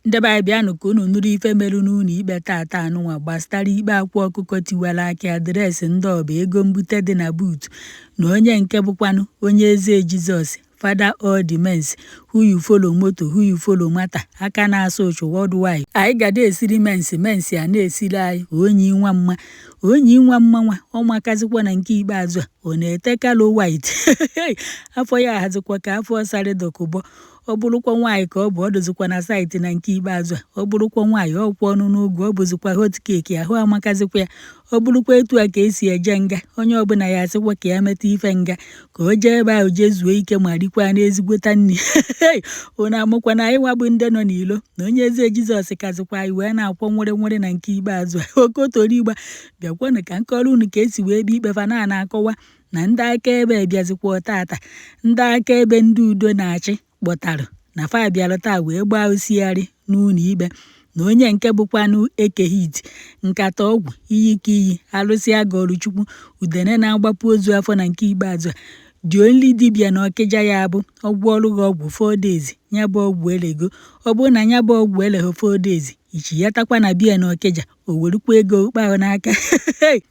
Ndị be anyị, bịanụ ka unu nụrụ ife merụ n'ụlọ ikpe tata anụnwa gbasara ikpe Akwa Ọkụkọ Tiwara Akị, address ndị ọba ego mbute dị na boot, na onye nke bụkwanụ onye eze Jizọs, father all the mens, who you follow moto, who you follow matter, aka na-asụ ụchụ worldwide. Anyị gada esiri mens mens a na-esiri anyị onyi nwa mma, onyi nwa mma nwa ọ makazikwa na nke ikpeazụ a ọ na-ete Caro White, afọ ya ahazikwa ka afọ Asari Dokubo. Ọ bụrụkwa nwaanyị ka ọ bụ, ọ dozikwa na site na nke ikpeazụ a. Ọ bụrụkwa nwaanyị ọkwa ọnụ n'ụgwọ, ọ bụzikwa hot cake, ahụ amakazikwa ya. Ọ bụrụkwa etu a ka esi eje nga, onye ọbụla ya asịkwa ka ya meta ife nga, ka o jee ebe ahụ jee zuo ike ma rikwa n'ezigbota nri. Unu amụkwa na anyị nwa bụ ndị nọ n'ilo na onye eze Jizọs kazikwa anyị wee na-akwọ nwere nwere na nke ikpeazụ a. Okotorigba, bịakwanụ ka nkọrọ unu ka esi wee bịa ikpe fa na na-akọwa na ndị akaebe bịazikwa tata, ndị akaebe ndị udo na-achị kpọtara na fa bịara taa wee gbaa osigharị n'ụlọ ikpe, na onye nke bụkwanụ Eke Hit, nkata ọgwụ iyi ka iyi alụsị agọrụ Chukwu, udene na-agbapụ ozu afọ na nke ikpeazụ a, the only dibịa na Ọkịja ya bụ ọgwụ ọrụ gị ọgwụ 4 days, ya bụ ọgwụ elego. Ọ bụrụ na ya bụ ọgwụ eleghị 4 days, ichiyatakwa na bia na Ọkịja, o werukwa ego ụkpa ahụ n'aka.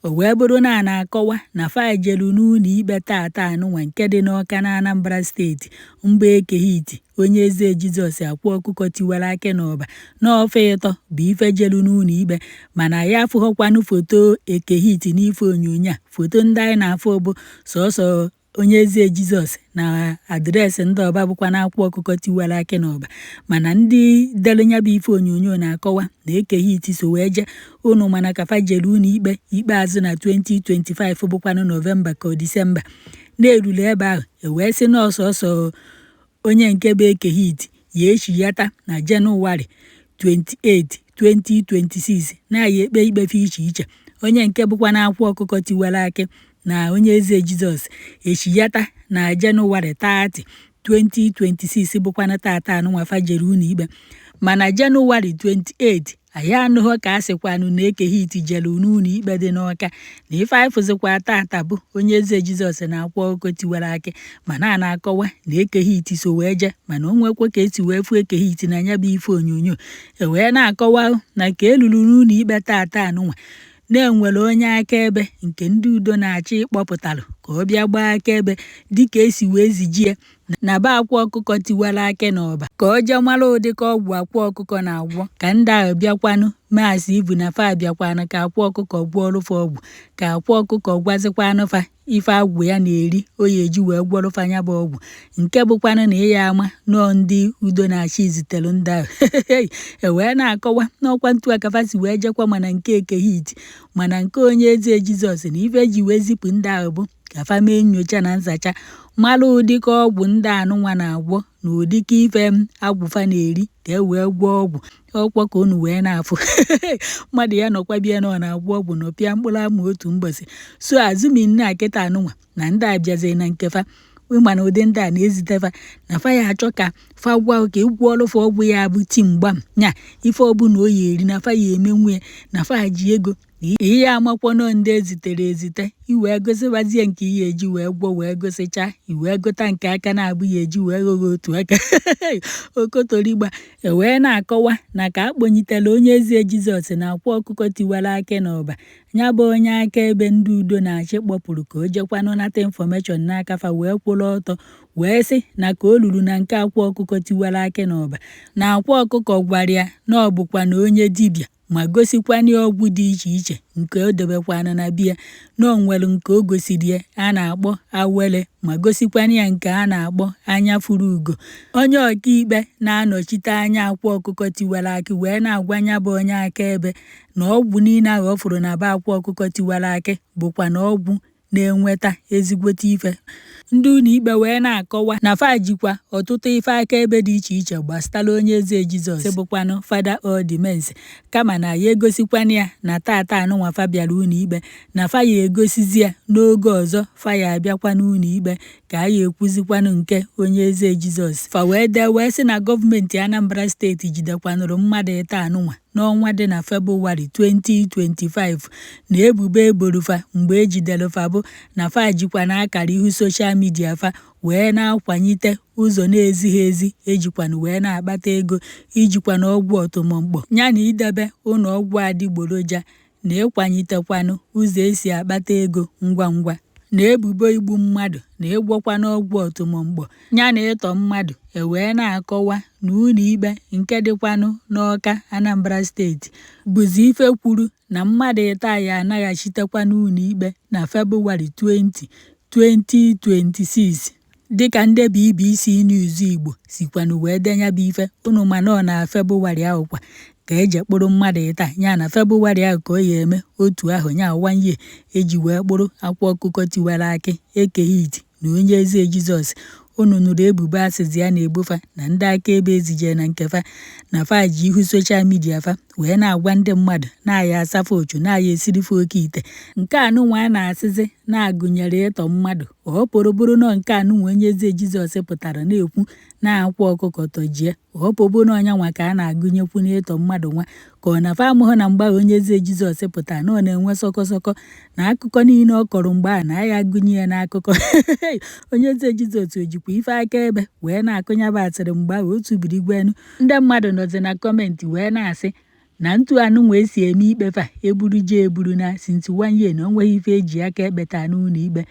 O wee bụrụ na a na-akọwa na fa jelu n'ụlọ ikpe tata anụnwa nke dị n'Ọka na Anambra Steeti, mba Eke Hit, onye eze Jizọs, Akwa Ọkụkọ Tiwara Akị n'Ọba, n'ofe ịtọ bụ ife jelu n'ụlọ ikpe. Mana ya afụghọkwanụ foto Eke Hit n'ife onyonyo a. Foto ndị anyị na-afụ bụ sọsọ onye eze Jizọs na address ndị ọba bụkwa na Akwa Ọkụkọ Tiwara Akị n'Ọba. Mana ndị delu ya bụ ife onyonyo na-akọwa na Eke Hit so wee jee unu, mana ka fa jere ụlọ ikpe ikpeazụ na 2025 bụkwanụ Nọvemba ka ọ Disemba na-erule ebe ahụ, e wee sị na ọsọsọ onye nke bụ Eke Hit ya echiyata na Jenụwarị 28, 2026 na-aya ekpe ikpe fe iche iche. Onye nke bụkwa na Akwa Ọkụkọ Tiwara Akị na onye eze Jizọs echiyata na Jenụwarị 30, 2026 bụkwana tata anụnwa fa jere ụlọ ikpe. Mana Jenụwarị 28 anyị anụghọ ka a sịkwanụ na Eke Hit jere n'ụlọ ikpe dị n'Ọka, na ife anyị fụzikwa tata bụ onye eze Jizọs na Akwa Ọkụkọ Tiwara Akị. Mana a na-akọwa na Eke Hit so wee jee, mana o nwekwa ka esi wee fụ Eke Hit na ya bụ ife onyonyo. E wee na-akọwa na ka eluru n'ụlọ ikpe tata anụnwa, na-enwere onye akaebe nke ndị udo na-achọ ịkpọpụtalụ ka ọ bịa gbaa akaebe dịka esi wee zijie na be Akwa Ọkụkọ Tiwara Akị n'Ọba, ka ọ jee mara ụdịka ọgwụ Akwa Ọkụkọ na-agwọ, ka ndị ahụ bịakwanụ maasị ibu na fa bịakwanụ ka Akwa Ọkụkọ gwọọrụ fa ọgwụ, ka Akwa Ọkụkọ gwazikwanụ fa ife agwụ ya na-eri o ya eji wee gwọrọ fa ya bụ ọgwụ, nke bụkwanụ na ịya ama nọọ ndị udo na-achị zitere ndị ahụ. E wee na-akọwa n'ọkwa ntu akafa si wee jekwa, mana nke Eke Hit, mana nke onye eze Jizọs, na ife eji wee zipụ ndị ahụ bụ ka fa mee nyocha na nzacha, mara ụdịka ọgwụ ndị anụnwa na-agwọ na ụdịka ife agwụfa na-eri ka e wee gwọọ ọgwụ. Ọkwa ka unu wee na-afụ mmadụ ya nọkwa bịa na ọ na-agwọ ọgwụ na ọpịa mkpụrụ amụ otu mbọsị so azụminne a kịta anụnwa na ndị abịazi na nkefa ịma na ụdị ndị a na-ezitefa na fa ya achọ ka fa gwa ka ịgwọọrụ fa ọgwụ ya bụ timgbam nya ife ọbụla o ya eri na fa ya emenwu ya na fa ji ego. Ihe amakwanọ ndị ezitere ezite iwee gosibazie nke ihe eji wee gwọ wee gosichaa, iwee gota nke aka na-abụ ya eji wee ghọghọ otu aka okotorigba. E wee na-akọwa na ka a kpọnyitere onye eze Jizọs na Akwa Ọkụkọ Tiwara Akị n'Ọba, ya bụ onye akaebe ndị udo na-achị kpọpụrụ ka o jekwanụ nata information n'aka fa, wee kwụrụ ọtọ wee sị na ka o ruru na nke Akwa Ọkụkọ Tiwara Akị n'Ọba, na Akwa Ọkụkọ gwara ya na ọ bụkwa na onye dibịa, ma gosikwana ya ọgwụ dị iche iche nke o debekwana na bia, na o nwere nke o gosiri ya a na-akpọ awele, ma gosikwana ya nke a na-akpọ anya furu ugo. Onye ọkaikpe na-anọchite anya Akwa Ọkụkọ Tiwara Akị wee na-agwa ya bụ onye akaebe na ọgwụ niile ahụ ọ fụrụ na be Akwa Ọkụkọ Tiwara Akị bụkwa na ọgwụ na-enweta ezigbote ife. Ndị ụlọ ikpe wee na-akọwa na fa jikwa ọtụtụ ife akaebe dị iche iche gbasara onye eze Jizọs bụkwanụ father all the mens, kama na ya egosikwana ya na tata anụnwa fa bịara ụlọ ikpe, na fa ya egosizi ya n'oge ọzọ fa ya abịakwa n'ụlọ ikpe ka a ya ekwuzikwanụ nke onye eze Jizọs. Fa wee dee wee sị na gọọmenti Anambra Steeti jidekwanụrụ mmadụ ịta anụnwa. N'ọnwa dị na Febụwarị 2025, na ebubo eboro fa mgbe ejidere fa bụ na fa jikwa na akara ihu social media fa wee na-akwanyite ụzọ na-ezighi ezi ejikwanụ wee na-akpata ego, ijikwana ọgwụ ọtụmọkpọ ya na idebe ụlọ ọgwụ adịgboroja na ịkwanyitekwanụ ụzọ esi akpata ego ngwa ngwa, na ebubo igbu mmadụ na ịgwọkwanụ ọgwụ ọtụmọkpọ ya na ịtọ mmadụ. E wee na-akọwa na ụlọ ikpe nke dịkwanụ n'Awka, Anambra Steeti, bụzi ife kwuru na mmadụ ịta ya anaghachitekwa n'ụlọ ikpe na Febụwarị 20, 2026, dịka ndị BBC News Igbo sikwanụ wee denye bụ ife. Unu mana ọ na Febụwarị ahụ kwa ka eje kpụrụ mmadụ ịta ya, na Febụwarị ahụ ka ọ ya eme otu ahụ ya, one year eji wee kpụrụ Akwa Ọkụkọ Tiwara Akị, Eke Hit na Onye Eze Jizọs. Unu nụrụ ebubo asịzi ya na-ebofa na ndị akaebe ezije na nke fa na fa ji ihu social media fa wee na-agwa ndị mmadụ na-aya asafa ochu, na-aya esirife oke ite. Nke anụnwa a na-asịzi na-agụnyere ịtọ mmadụ, ọ pụrụ bụrụ nọ nke anụnwa Onye Eze Jizọs pụtara na-ekwu na akwa ọkụkọ tọjie, ọ pụbụ na ọnya nwa ka a na-agụnyekwu n'ịtọ mmadụ nwa, ka ọ na fa amụghị na mgbe ahụ Onye Eze Jizọs pụtara na ọ na-enwe sọkọsọkọ na akụkọ niile ọ kọrọ mgbe a na ya agụnye ya n'akụkọ Onye Eze Jizọs. O jikwa ife akaebe wee na-akụnyaba asịrị mgbe ahụ otu birigwenu. Ndị mmadụ nọzi na comment wee na-asị na ntu anụnwa esi eme ikpe fa eburu je eburu na since one year na onweghị ife eji aka ekpeta n'ụlọ ikpe,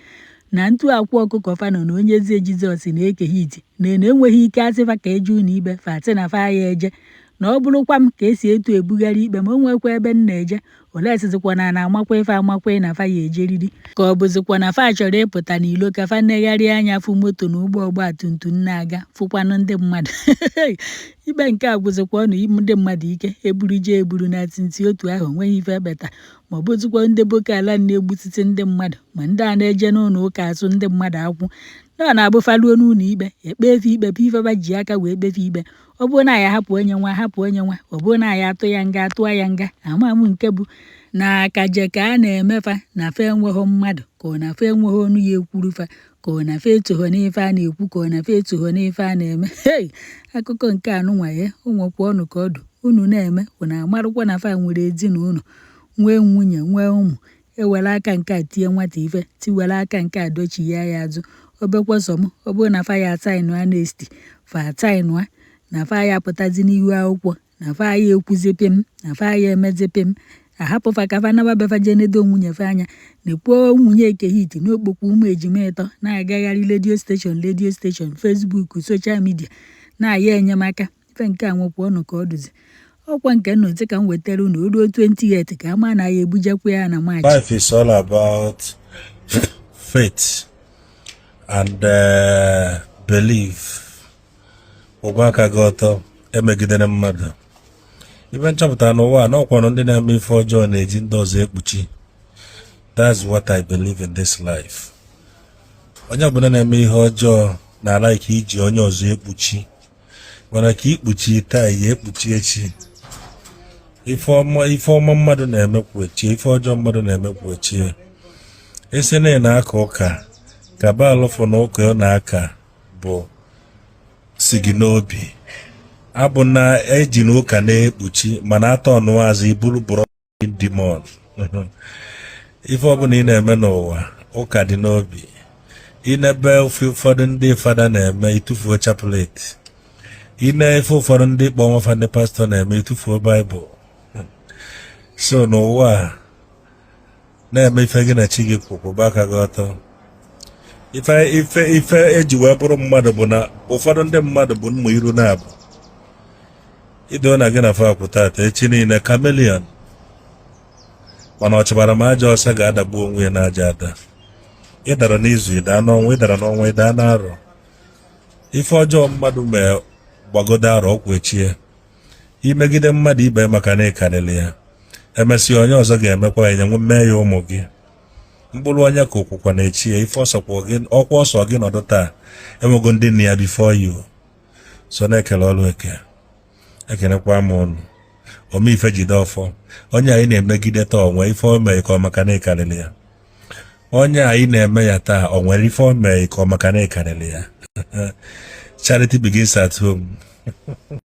na ntu Akwa Ọkụkọ fa nọ na Onye Eze Jizọs na Eke Hit na na enweghị ike asịfa ka eje ụlọ ikpe, fa sị na fa ya eje, na ọ bụrụkwa m ka esi etu ebugharị ikpe ma o nwekwa ebe m na-eje olesizikwa na na-amakwa ife amakwa na fa ya ejeriri, ka ọ bụzikwa na fa chọrọ ịpụta n'ilo ka fa negharịa anya fụ moto na ụgbọ ọgba tum tum na-aga, fụkwanụ ndị mmadụ. Ikpe nke a gwụzikwa ọnụ ndị mmadụ ike eburu jee eburu na tinti otu ahụ nweghị ife ekpeta, ma ọ bụzikwa ndị Boko Haram na-egbusisi ndị mmadụ, ma ndị a na-eje n'ụlọ ụka asụ ndị mmadụ akwụ, na ọ na-abụ faluo n'ụlọ ikpe ekpe efe ikpe bụ ifeba ji aka wee kpefe ikpe. Ọ bụrụ na ya hapụ onye nwa, hapụ onye nwa, ọ bụrụ na ya atụ ya nga, atụọ ya nga. Ama m nke bụ na akaje ka a na-emefa na fa enweghị mmadụ, ka ọ na fa enweghị ọnụ ya ekwuru fa, ka ọ na fa etogho n'ife a na-ekwu, ka ọ na fa etogho n'ife a na-eme. Hei, akụkọ nke anụnwa ya o nwekwa ọnụ ka ọdụ unu na-eme. Unu amarụkwa na fa nwere ezinụlọ, nwee nwunye, nwee ụmụ. Ewere aka nke a tie nwata ife, tiwere aka nke a dochie ya azụ. Obekwa sọ m, ọ bụrụ na fa ya asaịnụ amnesty, fa asaịnụa na fa ya apụtazi n'ihu akwụkwọ na fa ya ekwuzi pịm na fa ya emezi pịm, ahapụfa ka fa naba befa jee nedo nwunye fa anya. Na-ekwuo nwunye Eke Hit n'okpokwu ụmụ ejima ịtọ na-agagharị radio station, radio station, Facebook, social media na-aya enyemaka. Ife nke a nwekwa ọnụ ka ọ duzi ọkwa nke nnọtị ka m wetara unu. O ruo 28 ka ama na ya ebujekwa ya na Maachị. Life is all about faith and belief. Ụgwọ aka gị ọtọ, emegidere mmadụ. Ibe nchọpụtara n'ụwa a na ọkwanụ ndị na-eme ife ọjọọ na-eji ndị ọzọ ekpuchi. That's what I believe in this life. Onye ọbụla na-eme ihe ọjọọ na-ala ike iji onye ọzọ ekpuchi, mana ka ikpuchi taa ya ekpuchi echi. Ife ọma mmadụ na-emekwu echie, ife ọjọọ mmadụ na-emekwu echie. Esi na ị na-aka ụka ka baalụfụ na ụka ọ na-aka bụ si gị n'obi abụ na eji na ụka na-ekpuchi, mana atọ ọnụ azụ iburu bụrụ demon. Ife ọbụla ị na-eme n'ụwa, ụka dị n'obi. Inebe ofe ụfọdụ ndị fada na-eme, itufuo chaplet. Ine ife ụfọdụ ndị kpọ nwafa ndị pastọ na-eme, itufuo Baịbụl. So n'ụwa a na-eme ife gị na chi gị kwụkwụba aka gị ọtọ. Ife eji wee bụrụ mmadụ bụ na ụfọdụ ndị mmadụ bụ mmụ iru na-abụ ido na gị na fa akwụ tata, echi niile chameleon. Mana ọ chọbara m aja ọsọ ga-adagbu onwe ya n'aja ada. Ịdara n'izu, ịdaa n'ọnwa, ịdara n'ọnwa, ịdaa n'arọ. Ife ọjọọ mmadụ mee gbagodo arọ ọkwụ echie. Imegide mmadụ ibe maka na ịkarịrị ya, emesịa onye ọzọ ga-emekwa ya nye mee ya ụmụ gị. Mkpụrụ onye ka okwukwa na-echi ya. Ife ọsọkwa gị ọkwa ọsọ gị nọdụ taa, enwego ndị nne ya before you. So na-ekele ọrụ eke, ekenekwa m ụnụ. Ome ife jide ọfọ. Onye anyị na-emegide taa, o nwee ife o mee ka ọ maka na ịkarịrị ya? Onye anyị na-eme ya taa, o nwere ife o mee ka ọ maka na ịkarịrị ya? Charity begins at home.